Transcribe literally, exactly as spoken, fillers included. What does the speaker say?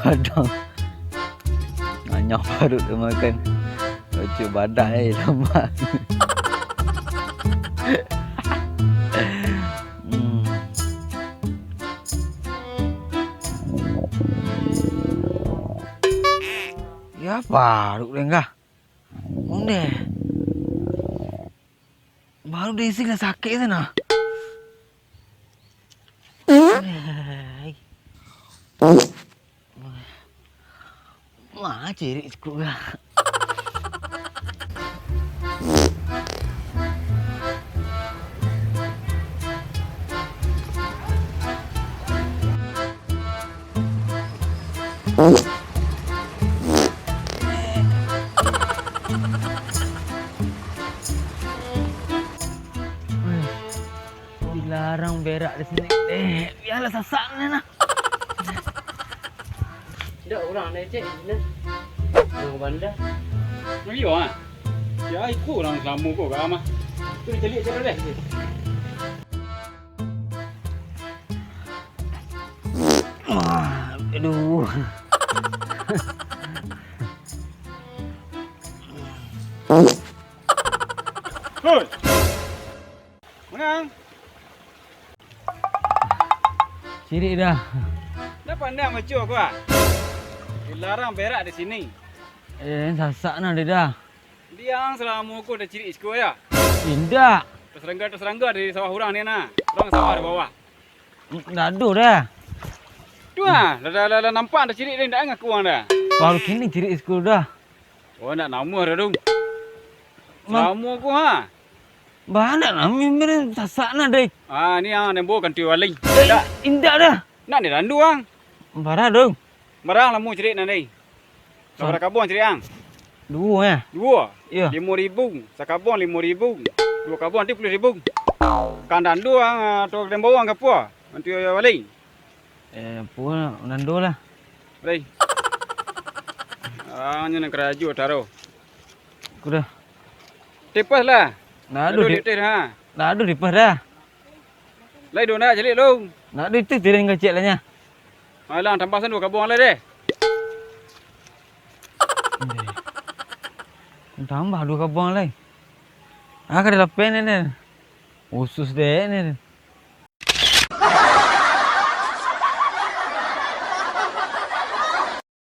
Kadang anyang paruik tu makan. Lucu badak, eh, lamak. Hmm. Ya, paruik deh, kah? Ondeh. Baru diisi lah sakik tu nah. Ai. Ma cirik sikua. Dilarang berak di sini. Eh, bialah sasak ni nah. Indak urang dah, Cek, di siko. Urang banda. Oh, iyo, ah. Yo, iko urang salamo ko, ka mah. Tu caliak, caliak deh. Ah, aduh. Hoi! Mangang. Cirik dah. Ndak pandai maco ko, ah? Dilarang berak di sini. Eh, sasak nah, Dek, dah. Diang salamo ko tacirik siko, yo? Indak. Tasarangga-tasarangga di sawah urang ni, nah. Urang sawah di bawah. Ndak ado dah. Tu, ah, lah, lah, lah, lah nampak tacirik ni, ndak ngaku urang dah. Baru kini cirik siko dah. Oh, ndak namuah dah, dong. Ma- Salamo ko, ha? Banyak lah, mimir sasak nah, deh. Ah, ni yang nembo kanti walai. Eh, indak dah. Nak ni randu, ang. Barang, dong. Barang lamo cirik nan, deh. Sabarapo kabun cirik, ang? Duo, ya? Duo? Iyo. Limo ribu. Sakabun limo ribu. Duo kabun nanti puluah ribu. Kan randu, ang, atau nembo, ang, ka apo? Kanti walai. Eh, apo, randu lah. Walai. Ah, nyo nan karajo taro. Kuda. Tipas lah. Ndak ado. Aduh, di-, tipas, ha. Ndak ado tipas dah. Lai do nak caliak lu. Ndak ado itu tiring kecil lah nya. Alah, tambah san duo kabuang lai deh. Tambah duo kabuang lai. Ah, kada lapeh ni, ni. Usus deh ni.